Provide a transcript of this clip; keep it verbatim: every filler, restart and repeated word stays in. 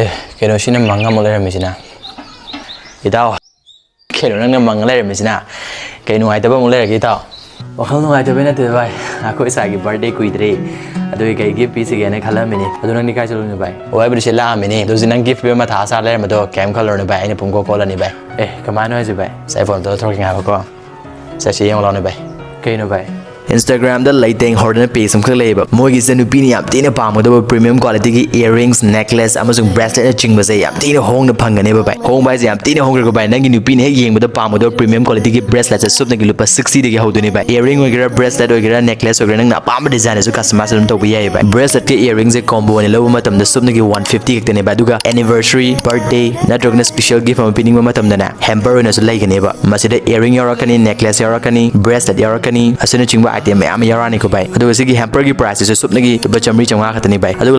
ꯑꯦ, ꯀꯩꯅꯣ ꯁꯤꯅ ꯃꯪ ꯑꯃꯨꯛ ꯂꯩꯔꯝꯃꯤꯁꯤꯅ? ꯏꯇꯥꯎ, ꯀꯩꯅꯣ ꯅꯪꯅ ꯃꯪ ꯂꯩꯔꯝꯃꯤꯁꯤꯅ? ꯀꯩ ꯅꯨꯡꯉꯥꯏꯇꯕ ꯑꯃꯨꯛ ꯂꯩꯔꯒꯦ ꯏꯇꯥꯎ? ꯋꯥꯈꯜ ꯅꯨꯡꯉꯥꯏꯇꯕꯩ ꯅꯠꯇꯦ ꯚꯥꯏ, ꯑꯩꯈꯣꯏ ꯏꯁꯥꯒꯤ ꯕꯥꯔꯗꯦ ꯀꯨꯏꯗ꯭ꯔꯦ, ꯑꯗꯨꯒꯤ ꯀꯩ ꯒꯤꯐ ꯄꯤꯁꯤꯒꯦꯅ ꯈꯜꯂꯝꯃꯤꯅꯤ꯫ ꯑꯗꯨ ꯅꯪꯗꯤ ꯀꯥꯏ ꯆꯠꯂꯨꯏꯅꯣ ꯚꯥꯏ? ꯑꯣ, ꯑꯩꯕꯨꯗꯤ ꯁꯤ ꯂꯥꯛꯑꯝꯃꯤꯅꯤ꯫ ꯑꯗꯨ ꯍꯧꯖꯤꯛ ꯅꯪ ꯒꯤꯐ ꯄꯤꯕ ꯃꯊꯥ ꯁꯥ ꯂꯩꯔꯝꯕꯗꯣ ꯀꯩꯝ ꯈꯜꯂꯨꯔꯅꯨ ꯚꯥꯏ, ꯑꯩꯅ ꯄꯨꯡꯀꯣꯜ ꯀꯣꯜꯂꯅꯤ ꯚꯥꯏ꯫ ꯑꯦ, ꯀꯃꯥꯏꯅ ꯍꯥꯏꯁꯦ ꯚꯥꯏ? ꯁꯤ ꯑꯩ ꯐꯣꯟ ꯑꯝꯇ ꯂꯧꯊꯣꯔꯛꯀꯦ ꯉꯥꯏꯈꯣꯀꯣ꯫ ꯁꯦ, ꯁꯤ ꯌꯦꯡꯉꯨ ꯂꯥꯎꯅꯦ ꯚꯥꯏ꯫ ꯀꯩꯅꯣ ꯚꯥꯏ? Instagram ꯗ ꯂꯩꯇꯦꯡ ꯍꯧꯔꯗꯅ ꯄꯦꯖ ꯑꯃꯈꯛ ꯂꯩꯌꯦꯕ꯫ ꯃꯣꯏꯒꯤꯁꯤꯗ ꯅꯨꯄꯤꯅ ꯌꯥꯝ ꯊꯤꯅ ꯄꯥꯝꯒꯗꯕ premium quality ꯒꯤ earrings, necklace ꯑꯃꯁꯨꯡ bracelet ꯅ ꯆꯤꯡꯕꯁꯦ ꯌꯥꯝ ꯊꯤꯅ ꯍꯣꯡꯅ ꯐꯪꯒꯅꯦꯕ ꯚꯥꯏ꯫ ꯍꯣꯡꯕ ꯍꯥꯏꯁꯦ ꯌꯥꯝ ꯊꯤꯅ ꯍꯣꯡꯈ꯭ꯔꯦꯀꯣ ꯚꯥꯏ꯫ ꯅꯪꯒꯤ ꯅꯨꯄꯤꯅ ꯍꯦꯛ ꯌꯦꯡꯕꯗ ꯄꯥꯝꯒꯗꯕ premium quality ꯒꯤ bracelet ꯁꯦ ꯁꯨꯞꯅꯒꯤ ꯂꯨꯄꯥ sixty ꯗꯒꯤ ꯍꯧꯗꯣꯏꯅꯦ ꯚꯥꯏ꯫ Earring ꯑꯣꯏꯒꯦꯔꯥ, bracelet ꯑꯣꯏꯒꯦꯔꯥ, necklace ꯑꯣꯏꯒꯦꯔꯥ, ꯅꯪꯅ ꯑꯄꯥꯝꯕ design ꯁꯨ customize ꯑꯗꯨꯝ ꯇꯧꯕ ꯌꯥꯏꯌꯦ ꯚꯥꯏ꯫ Bracelet ꯀ earring ꯁꯦ combo ꯑꯣꯏꯅ ꯂꯧꯕ ꯃꯇꯝꯗ ꯁꯨꯞꯅꯒꯤ one fifty ꯈꯛꯇꯅꯦ ꯚꯥꯏ꯫ ꯑꯗꯨꯒ anniversary, birthday ꯅꯠꯇ꯭ꯔꯒꯅ special gift ꯑꯃ ꯄꯤꯅꯤꯡꯕ ꯃꯇꯝꯗꯅꯦ, hamper ꯑꯣꯏꯅꯁꯨ ꯂꯩꯒꯅꯦꯕ꯫ ꯃꯁꯤꯗ earring ꯌꯥꯎꯔꯛꯀꯅꯤ, necklace ꯌꯥꯎꯔꯛꯀꯅꯤ, bracelet ꯌꯥꯎꯔꯛꯀꯅꯤ, ꯑꯁꯤꯅꯆꯤꯡꯕ item ꯃꯌꯥꯝ ꯑꯃ ꯌꯥꯎꯔꯛꯑꯅꯤꯀꯣ ꯚꯥꯏ꯫ ꯑꯗꯨꯒ ꯁꯤꯒꯤ hamper ꯒꯤ price ꯁꯤꯁꯨ ꯁꯨꯞꯅꯒꯤ ꯂꯨꯄꯥ ꯆꯥꯝꯃꯔꯤ ꯆꯥꯝꯃꯉꯥ ꯈꯛꯇꯅꯤ ꯚꯥꯏ꯫ ꯑꯗꯨꯒ